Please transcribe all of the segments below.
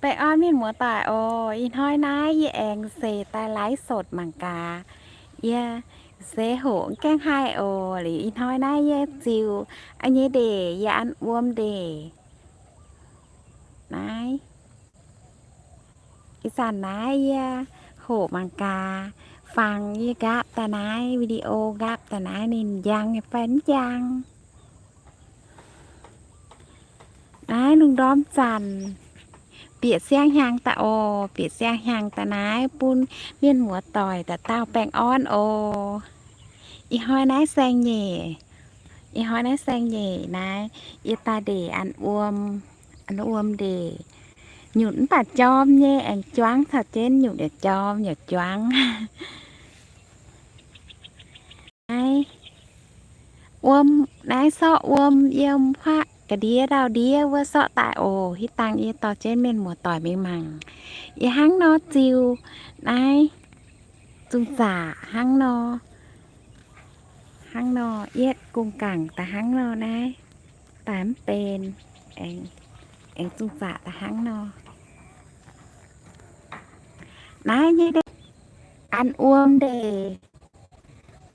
Baengh orn mienh muoz-doic oc. Ih hnoi naaiv yie aengx seix daaih ไลฟ์สด mangc gaax. Yie seix hoqc mv gaengh haih oc. Liuz ih hnoi naaiv yie ziux yie nyei ndeic, yie an wuom ndeic naaiv. Ih zanc naaiv yie hoqc mangc gaax, fangx yie nqaapv daaih naaiv, video nqaapv daaih naaiv ninh njang fai mv njang. Naaiv lungh ndorm zanc bieqc siang-hnyangx daaih oc. Bieqc siang-hnyangx daaih naaiv bun mienh muoz-doic dauh dauh baengh orn oc. Ih hnoi naaiv saeng-nyeic, ih hnoi naaiv saeng-nyeic naaiv, yie daaih ndeic an wuom, an wuom ndeic. Nyutc mv baac jorm nyei, aengx juangv caux jienv nyutc yaac jorm yaac juangv. Naaiv wuom, naaiv sorqv wuom yiem huaav ga'ndiev ndau-ndiev wuov sorqv daaih oc. Hitv dangh yie dorh jienv mienh muoz-doic mingh mangc. Yie hnangv nor ziux naaiv zungh zaqc hnangv nor, hnangv nor yietv gong-gaangc daaih hnangv nor naaiv, daaih mv benx, aengx zungh zaqc daaih hnangv nor. Naaiv nyei an wuom ndeic,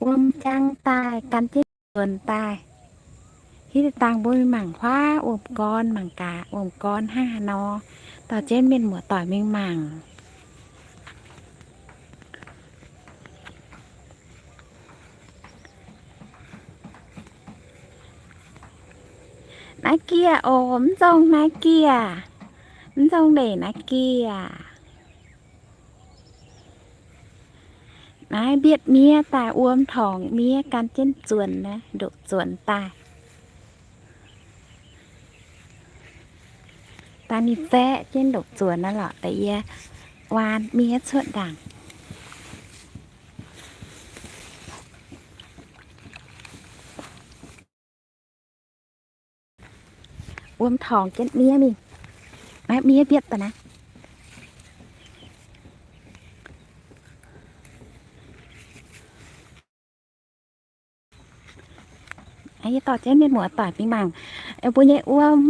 wuom njang daaih gan jienv zuonx daaih. Hitv dangh mbuo mingh mangc huaav wuom-gorn mangc gaax, wuom-gorn hnangv haaix nor, dorh jienv mienh muoz-doic mingh mangc. Naaiv gieh oc, mv nzong naaiv gieh, mv nzong ndeic naaiv gieh. Naaiv mbietv miev daaih, wuom torngx miev gan jienv zuonx naaiv, ndoqc zuonx daaih. Daaih ninh zaeqv jienv ndoqc zuonx naaiv lorqc, da'yie waan miev cuotv ndaangc. Wuom torngx jienv miev mingh. Naaiv miev mbietv daaih naaiv. Yie dorh jienv mienh muoz-doic mingh mangc mbuo nyei wuom.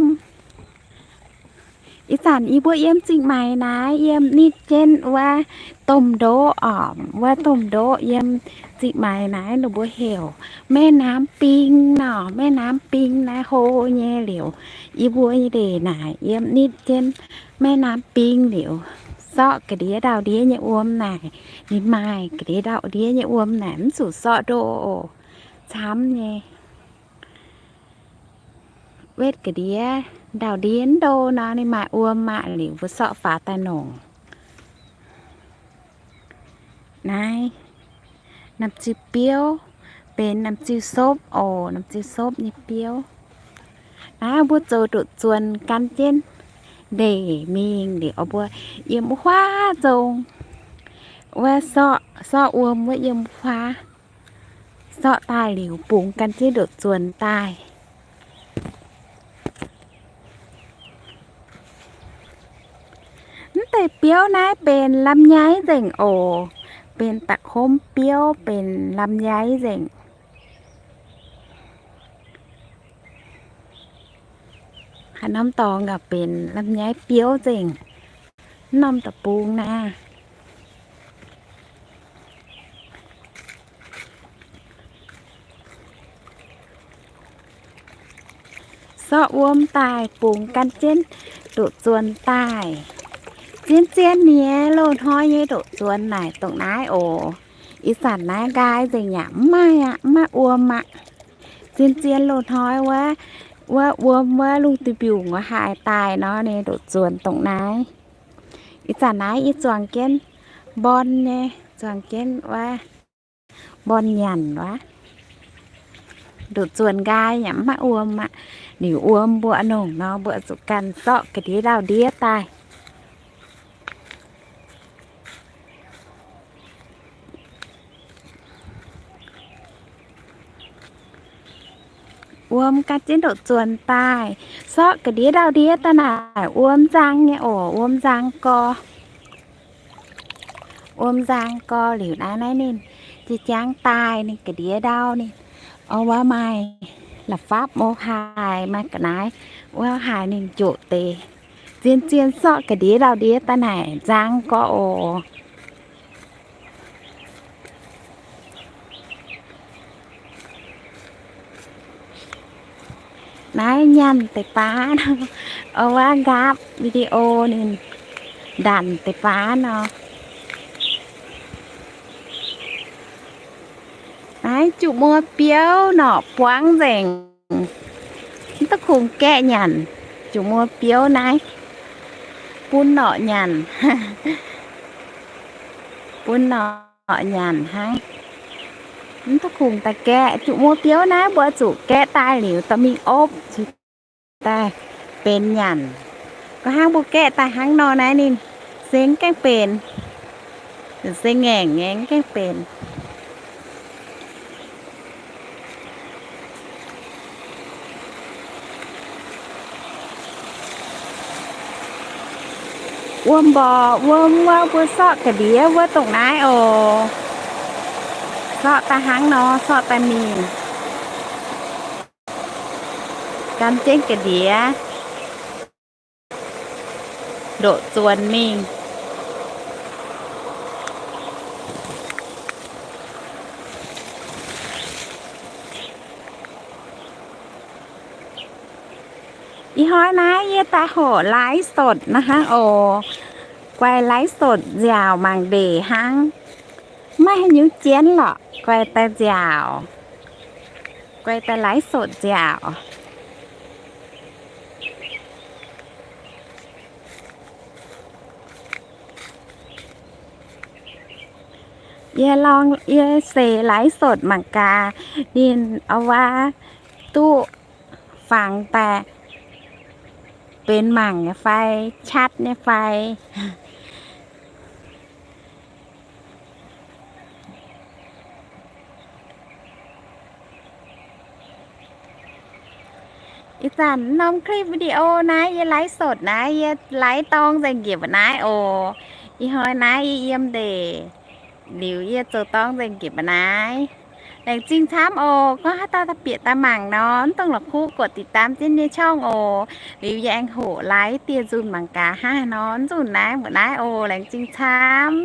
Ih zanc yie mbuo yiem Zingh Maix naaiv, yiem nitv jienv wuov domh ndoqv orqc, wuov domh ndoqv yiem Zingh Maix naaiv ninh mbuo heuc แม่น้ำปิง nor, แม่น้ำปิง naaiv hlo nyei liuz, yie mbuo nyei ndeic naaic yiem nitv jienv แม่น้ำปิง liuz, sorqv ga'ndiev ndau-ndiev nyei wuom naaic, ninh maaih ga'ndiev ndau-ndiev nyei wuom naaic mv zuqc sorqv ndo oc, camv nyei. Wetv ga'ndiev ndau-ndiev ndo nor ninh maaih wuom aqv, liuz mbuo sorqv faaux daaih nongc. Naaiv น้ำจิ้ม biouv, benx น้ำจิ้ม sopv oc, น้ำจิ้ม sopv nyei biouv. Naaiv mbuo zoux ndoqc zuonx gan jienv ndeic mingh liuz, mbuo yiem wuov huaav nzong wuov sorqv, sorqv wuom wuov yiem wuov huaav sorqv daaih liuz bungx gan jienv ndoqc zuonx daaih. Mv deix biouv naaiv benx ลำไย nzengc oc, benx da'komv biouv, benx ลำไย nzengc. Haaix norm dorngx yaac benx ลำไย biouv nzengc. Mv norm deic-bung naaiv. Sorqv wuom daaih bungx gan jienv ndoqc zuonx daaih. Zien-zien nyei loz-hnoi nyei ndoqc zuonx naaic dongh naaiv oc. Ih zanc naaiv nqaai nzengc yaac mv maaih aqv, mv maaih wuom aqv. Zien-zien loz-hnoi wuov, wuov wuom wuov lungh duih mbiungc wuov haaix daaih nor ninh ndoqc zuonx dongh naaiv. Ih zanc naaiv yie zuangx jienv mbon nyei, zuangx jienv wuov mbon nyanc wuov. Ndoqc zuonx nqaai yaac mv maaih wuom aqv. Liuz wuom mbuo nongc nor mbuo zuqc ganh zorqv ga'ndiev ndau-ndiev daaih. Wuom gan jienv ndoqc zuonx daaih, sorqv ga'ndiev ndau-ndiev daaih naaic wuom nzang nyei oc, wuom nzang gorx. Wuom nzang gorx liuz naaiv, naaiv ninh jiex jangv daaih ninh ga'ndiev ndau ninh, wuov maaih la'fapv mo haaix, maaih ga'naaiv wuov haaix ninh joqc deix. Zien-zien sorqv ga'ndiev ndau-ndiev daaih naaic nzang gorx oc. Naaiv nyanc deix baav, wuov nqaapv video ninh ndanc deix baav nor. Naaiv juqv muoz biouv norqc buangv nzengc. Mv duqv kungx gaeqv nyanc. Juqv muoz biouv naaiv bun norqc nyanc. Bun norqc nyanc hnangv. Mv duqv kungx daaih gaeqv. Juqv muoz biouv naaiv mbuo zuqc gaeqv daaih liuz dorh mingh opv cingx daaih benx nyanc. Gorngv hnangv mbuo gaeqv daaih hnangv nor naaiv ninh se mv gaengh benx. Se ngaengc nyei mv gaengh benx. Wuom mborqc wuom wuov mbuo sorqv ga'ndiev wuov dongh naaiv oc. Sorqv daaih hnangv nor, sorqv daaih mingh. Gan jienv ga'ndiev ndoqc zuonx mingh. Ih hnoi naaiv yie daaih hoqc ไลฟ์สด nor hnangv oc. Guaix ไลฟ์สด nziaauc mangc ndeic hnangv. Maiv haaix nyungc jienv lorqc, guaix daaih nziaauc, guaix daaih ไลฟ์สด nziaauc. Yie lorngx, yie seix ไลฟ์สด mangc gaax ninh wuov duqv fangx daaih benx mangc nyei fai, qatv nyei fai. Ih zanc norm คลิปวิดีโอ naaiv yie ไลฟ์สด naaiv, yie ไลฟ์ dorng nzengc njiec mbu'naaiv oc. Ih hnoi naaiv yie yiem ndeic liuz yie zoux dorng nzengc njiec mbu'naaiv. Laengz zingh camv oc. Gorngv haaix dauh bieqc daaih mangc nor, mv dungx la'kuqv กดติดตาม jienv nyei ช่อง oc. Liuz yie aengx hoqc ไลฟ์ dieh nzunc mangc gaax hnangv haaix nor nzunc naaiv mbu'naaiv oc. Laengz zingh camv.